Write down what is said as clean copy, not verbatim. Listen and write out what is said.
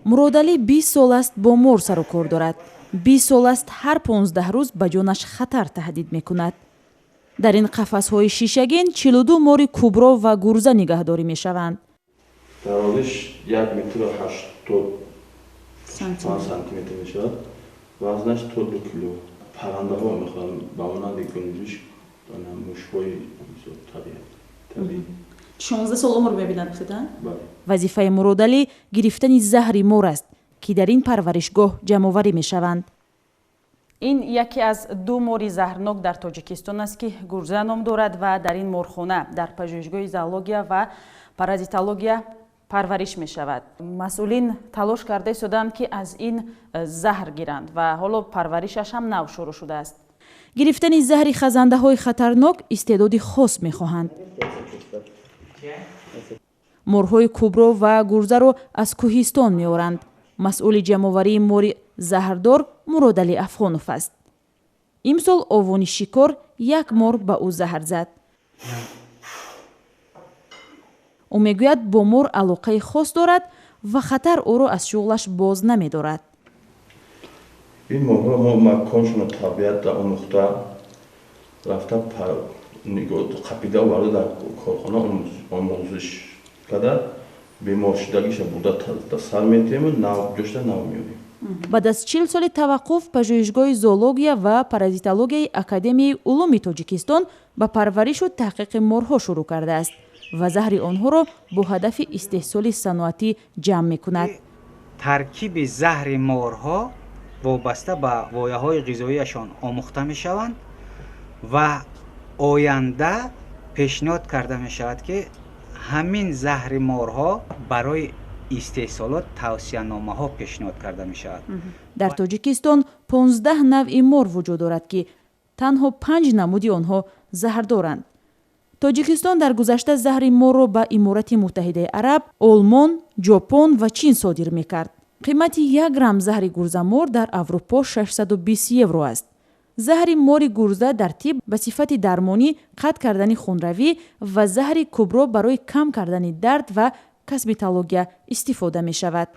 Муродалӣ 20 сол аст бо мор сару кор дорад. 20 сол аст, ҳар 15 рӯз ба ҷонаш хатар таҳдид мекунад. Дар ин қафасҳои шишагин 42 мори кубро ва гурза нигаҳдорӣ мешаванд. Дарозиш 1 метру 85 сантиметр мешавад, вазнаш то 2 кило. Паррандаҳо мехӯранд, ба монанди гунҷишк, мушҳои табиӣ. 16 сол умр мебинад, гуфтеда. Бале. Вазифаи Муродалӣ гирифтани заҳри мор аст, ки дар ин парваришгоҳ ҷамъоварӣ мешаванд. Ин яке аз ду мори заҳрнок дар Тоҷикистон аст, ки гурза ном дорад ва дар ин морхона дар пажӯҳишгоҳи зоология ва паразитология парвариш мешавад. Масъулин талош карда истоданд, ки аз ин заҳр гиранд, ва ҳоло парваришаш ҳам нав шурӯъ шудааст. Гирифтани заҳри хазандаҳои хатарнок истеъдоди хос мехоҳанд. Морҳои кубро ва гурзаро аз кӯҳистон меоранд. Масъули ҷамъоварии мори заҳрдор Муродалӣ Афғонов аст. Имсол овони шикор як мор ба ӯ заҳр зад. Ӯ мегӯяд, бо мор алоқаи хос дорад ва хатар ӯро аз шуғлаш боз намедорад. Ин морҳоро мо маконшонро табиат омӯхта рафта, қапида оварда, дар корхона омӯзиш карда, беморшудагиша бурда сар метиҳему нав ҷошта нав меорем. Баъд аз 40 соли таваққуф пажӯҳишгоҳи зоология ва паразитологияи Академияи улуми Тоҷикистон ба парваришу таҳқиқи морҳо шурӯъ кардааст ва заҳри онҳоро бо ҳадафи истеҳсоли саноатӣ ҷамъ мекунад. Таркиби заҳри морҳо вобаста ба вояҳои ғизоияшон омӯхта мешаванд ва оянда пешниҳод карда мешавад, ки ҳамин заҳри морҳо барои истеҳсолот тавсияномаҳо пешниҳод карда мешавад. Дар Тоҷикистон 15 навъи мор вуҷуд дорад, ки танҳо панҷ намуди онҳо заҳрдоранд. Тоҷикистон дар гузашта заҳри морро ба Иморати Муттаҳидаи Араб, Олмон, Ҷопон ва Чин содир мекард. Қимати 1 грамм заҳри гурзамор дар Аврупо 620 евро аст. Заҳри мори гурза дар тиб ба сифати дармонӣ қатъ кардани хунравӣ ва заҳри кубро барои кам кардани дард ва косметология истифода мешавад.